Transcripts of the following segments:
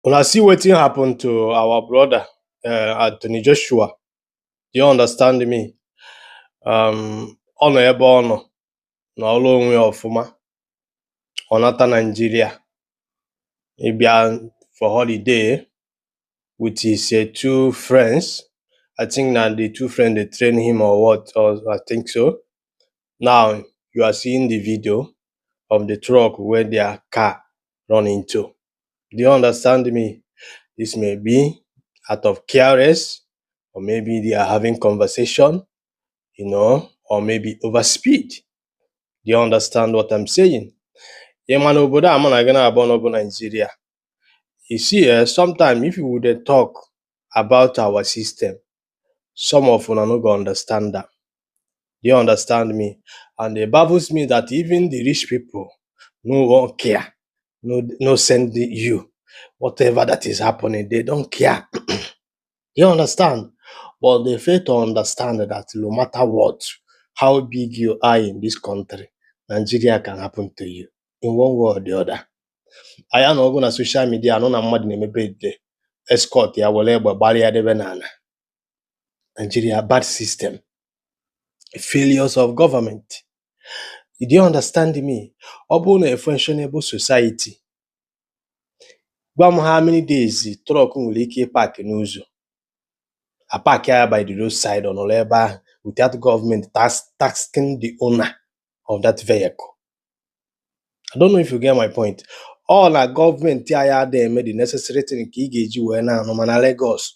When I see what happened to our brother, Anthony Joshua, do you understand me? Ọ nọ ebe ọ nọ na ọrụ onwe ya ọfụma, ọ nata Nigeria, ịbịa for holiday with his two friends. I think that the two friends they train him or what, or I think so. Now you are seeing the video of the truck where their car run into. Do you understand me? This may be out of careless, or maybe they are having conversation, or maybe overspeed. Do you understand what I'm saying? Nigeria. You see, sometimes if you would talk about our system, some of you are not going to understand that. Do you understand me? And it baffles me that even the rich people no one care, no send you whatever that is happening, they don't care. You understand? But they fail to understand that no matter what, how big you are in this country, Nigeria can happen to you in one way or the other. I am not going to social media, I know na mmadụ na-emepe the escort ya were egbe gbara ya debe n'ala. Nigeria, bad system. Failures of government. Did you understand me? Ọ bụrụ na a functionable society, gwa m how many days truck nwere ike park n'ụzọ, a park ya by the roadside or nọrọ ebe ahụ without government taxing the owner of that vehicle. I don't know if you get my point. All our government ya dey eme the necessary thing ka ị ga-eji wee na-anụ mana Lagos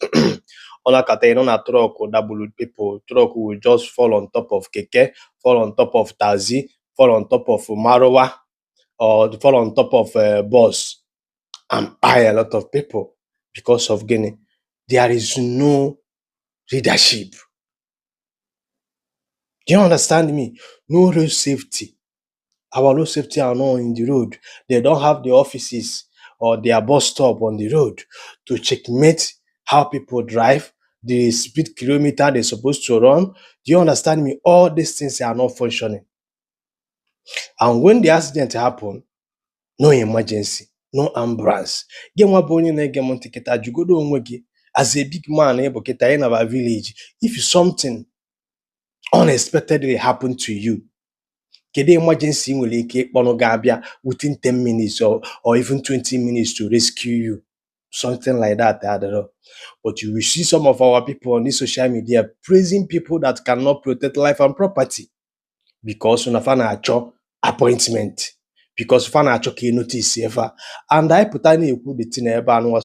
ọ na-akata ịnọ na truck double people, truck will just fall on top of keke, fall on top of taxi, fall on top of Marwa, or fall on top of bus and buy a lot of people because of Guinea. There is no leadership. Do you understand me? No road safety. Our road safety are not in the road. They don't have the offices or their bus stop on the road to checkmate how people drive, the speed kilometer they're supposed to run. Do you understand me? All these things are not functioning. And when the accident happen, no emergency, no ambulance. Get one bony na get money kita jugodo onwe gi as a big man ebo kita in our village. If something unexpectedly happen to you, kedu emergency nwere ike ịkpọnụ ga-abịa within 10 minutes or even 20 minutes to rescue you. Something like that, I don't know. But you will see some of our people on this social media praising people that cannot protect life and property because unafa na-achọ appointment, because unafa na-achọ ka notice ever. And I put an ekwu the thing ebe anụ